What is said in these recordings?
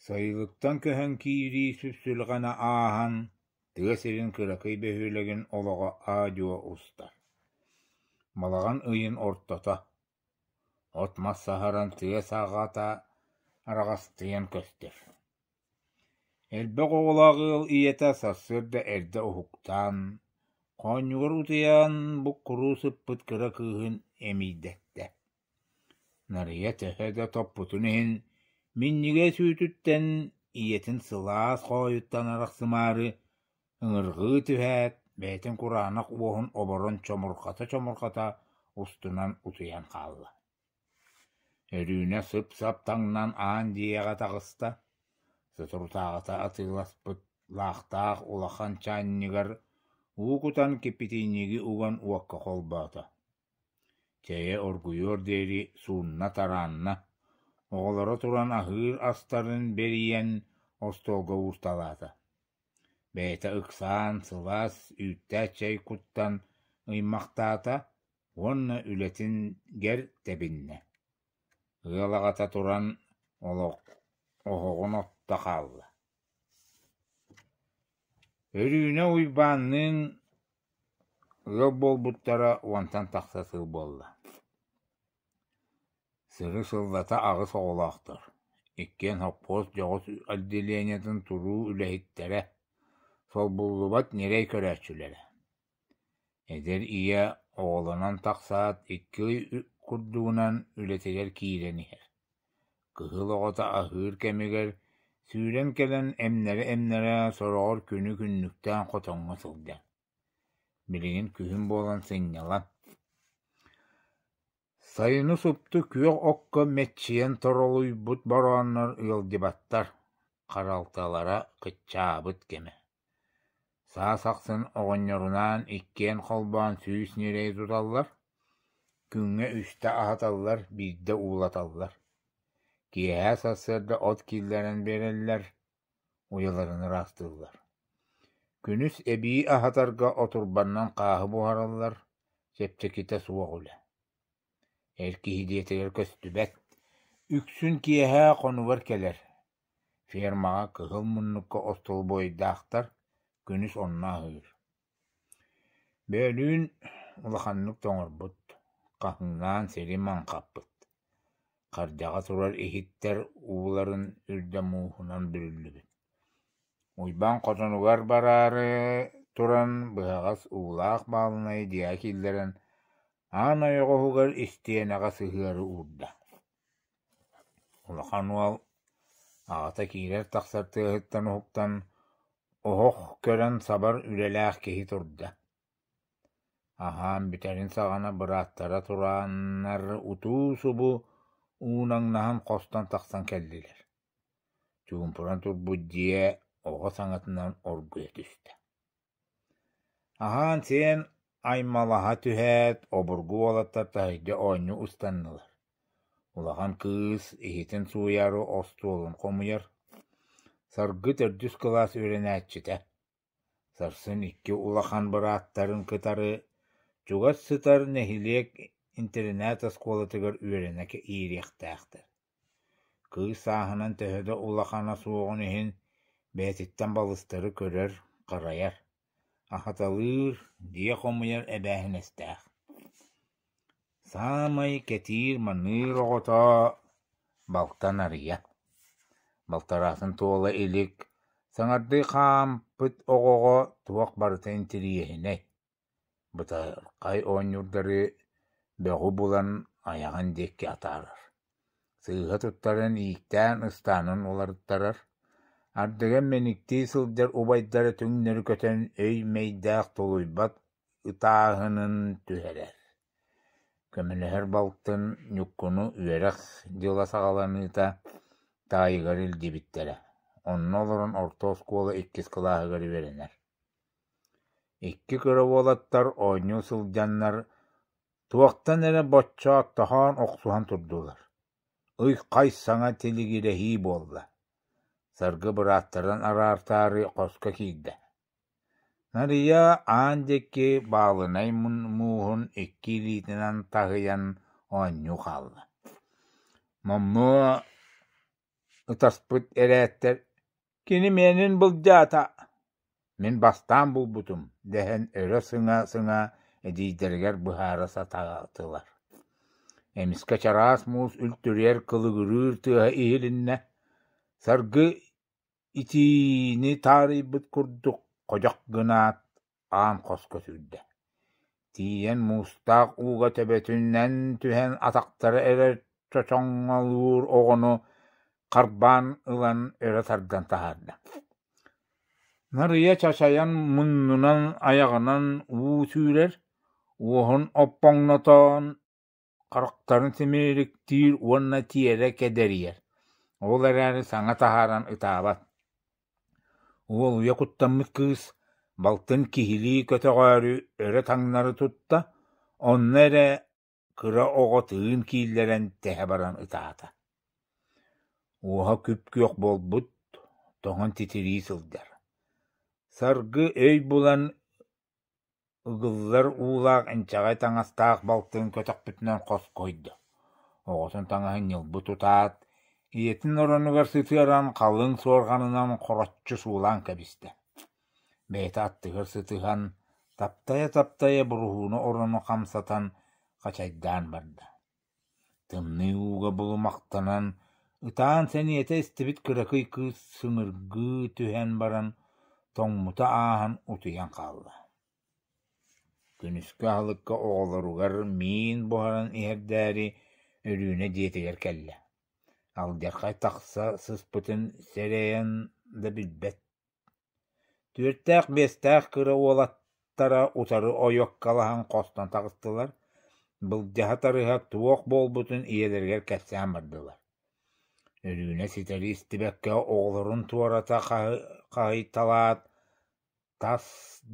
Сайылыктан көһөн киирии сүпсүлҕэнэ ааһан, тыа сирин кыракый бөһүөлэгин олоҕо аа-дьуо устар. Балаҕан ыйын ортото, от-мас саһаран тыа саҕата араҕастыйан көстөр. Элбэх оҕолоох ыал ийэтэ сарсыарда эрдэ уһуктаан, хоонньугар утуйан буккуруу сыппыт кыра кыыһын эмиийдэттэ. Нарыйа төһө да топпутун иһин, минньигэс үүтүттэн, ийэтин сылаас хоойуттан арахсымаары ыҥырҕыы түһээт, бэйэтин кураанах уоһун оборон чомурҕата-чомурҕата устунан утуйан хаалла. Өрүүнэ сып-сап таҥнан аан дьиэҕэ таҕыста, соторутааҕыта атыыласпыт лаахтаах улахан чаанньыгар уу кутан киппитиинньиги уган уокка холбоото. Чэйэ оргуйуор диэри суунна-тараанна, оҕолоро туран аһыыр астарын бэрийэн остуолга уурталаата. Бэйэтэ ыксаан, сылаас үүттээх чэй куттан ыймахтаата уонна үлэтигэр тэбиннэ. Ыал аҕата туран олох оһоҕун отто хаалла. Өрүүнэ Уйбаанныын Ыал буолбуттара уонтан тахса сыл буолла. Сыры-сыллата аҕыс оҕолоохтор, иккиэн сопхуос дьоҕус отделениетын туруу үлэһиттэрэ, солбуллубат ньирэй көрөөччүлэрэ. Эдэр ийэ оҕолонон тахсаат икки ый курдугунан үлэтигэр киирэн иһэр. Кыһыл оҕото аһыыр кэмигэр сүүрэн кэлэн эмнэрэ-эмнэрэ сороҕор күнү-күннүктээн хотоҥҥо сылдьар. Билигин күһүн буолан сынньалаҥ. Сайыны супту күөх окко мэччийэн торолуйбут борооннор ыалдьыбаттар, харалталара кыччаабыт кэмэ. Саас ахсын оҕонньорунаан иккиэн холбоон 100 ньирэйи туталлар, күҥҥэ үстэ аһаталлар, биирдэ уулаталлар. Киэһэ сарсыарда от киллэрэн биэрэллэр, уйаларын ыраастыыллар. Күнүс эбии аһатарга отурбаннан хааһы буһараллар, чэпчэкитэ суох үлэ. Эр киһи дьиэтигэр көстүбэт, үксүн киэһэ хонугар кэлэр. Фермаҕа кыһыл муннукка остолобуойдаахтар, күнүс онно аһыыр. Бөөлүүн улаханнык тоҥорбут, хаһыҥнаан сири маҥхаппыт. Хардьаҕа турар иһиттэр ууларын үрдэ мууһунан бүрүллүбүт. Уйбаан хотонугар бараары туран быһаҕас уулаах баалынайы дьиэҕэ киллэрэн аан ойоҕоһугар истиэнэҕэ сыһыары уурда. Улахан уол аҕата киирэр-тахсар тыаһыттан уһуктан, оһох көрөн сабар үлэлээх киһи турда. Аһаан бүтэрин саҕана бырааттара турааннар утуу-субу уунаҥнаһан хостон тахсан кэллилэр. Чуумпуран турбут дьиэ оҕо саҥатынан оргуйа түстэ. Аһаан-сиэн аймалаһа түһээт, обургу уолаттар таһырдьа оонньуу ыстаннылар. Улахан кыыс иһитин сууйаары остуолун хомуйар. Саргы төрдүс кылаас үөрэнээччитэ. Сарсын икки улахан бырааттарын кытары чугас сытар нэһилиэк интэринээт-оскуолатыгар үөрэнэ киириэхтээхтэр. Кыыс сааһынан төһө да улахана суоҕун иһин, бэйэтиттэн балыстары көрөр-харайар, аһаталыыр, дьиэ хомуйар эбээһинэстээх. Саамай кэтиир-маныыр оҕото балта Нарыйа. Балтараатын туола илик, саҥардыы хаампыт оҕоҕо туох барыта интэриэһинэй Бытархай оонньуурдары бөҕү булан айаҕын диэки атаарар, сыыһа туттаран ииктээн ыстаанын уларыттарар, ардыгар мэниктии сылдьар убайдара түҥнэри көтөн өй-мэйдээх тулуйбат ытааһынын түһэрэр. Көмөлөһөр балтын Ньуккуну үөрэх дьыла саҕаланыыта таайыгар илдьибиттэрэ, онно олорон орто оскуола иккис кылааһыгар үөрэнэр. Икки кыра уолаттар оонньуу сылдьаннар туохтан эрэ боччооттоһон охсуһан турдулар, ый-хай саҥа тилигирэһии буолла. Саргы бырааттарын араартаары хоско киирдэ. Нарыйа аан диэки баалынай мууһун икки илиитинэн таһыйан оонньуу хаалла. Номнуо Ытаспыт эрээттэр «Кини миэнин былдьаата, мин бастаан булбутум» дэһэн өрө сыҥа-сыҥа эдьиийдэригэр быһаара сатаатылар. Эмискэ чараас муус үлтүрүйэр кылыгырыыр тыаһа иһилиннэ, Саргы итиини таарыйбыт курдук ходьох гынаат, аан хоско сүүрдэ. Тиийэн муустаах ууга төбөтүнэн түһэн атахтара эрэ чочоҥолуур оҕону харбаан ылан өрө тардан таһаарда. Нарыйа чачайан муннунан, айаҕынан уу сүүрэр, уоһун оппоҥнотон харахтарын симириктиир уонна тиэрэ кэдэрийэр, ол эрээри саҥа таһааран ытаабат. Уолуйа куттаммыт кыыс балтын киһилии көтөҕөөрү өрө таҥнары тутта, онно эрэ кыра оҕо тыын кииллэрэн тэһэ баран ытаата. Уоһа күп-күөх буолбут, тоҥон титирии сылдьар. Саргы өй булан Ыгыллар уулаах инчэҕэй таҥастаах балтын көтөхпүтүнэн хоско ойдо, оҕотун таҥаһын ньылбы тутаат, ийэтин оронугар сытыаран халыҥ суорҕанынан хороччу суулаан кэбистэ. Бэйэтэ аттыгар сытыһан, таптайа-таптайа буруһууна орону хамсатан хачайдаан барда. Тымныы ууга булумахтанан, ытаан сэниэтэ эстибит кыракый кыыс сыҥыргыы түһэн баран, тоҥмута ааһан утуйан хаалла. Күнүскү аһылыкка оҕолоругар миин буһаран иһэрдээри Өрүүнэ дьиэтигэр кэллэ. Алдьархай тахса сыспытын сэрэйэн да билбэт. Түөртээх-биэстээх кыра уолаттара утары ойуоккалаһан хостон таҕыстылар, былдьаһа-тарыһа туох буолбутун ийэлэригэр кэпсээн бардылар. Өрүүнэ ситэри истибэккэ оҕолорун туората хаһыйталаат, тас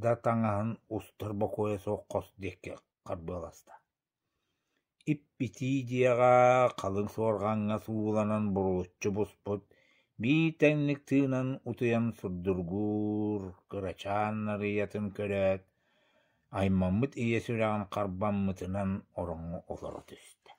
да таҥаһын устар бокуойа суох хос диэки харбыаласта. Ип-итии дьиэҕэ халыҥ суорҕаҥҥа сууланан бурулуччу буспут, биир тэҥник тыынан утуйан сурдургуур кырачаан Нарыйатын көрөөт, аймаммыт ийэ сүрэҕин харбаммытынан ороҥҥо олоро түстэ.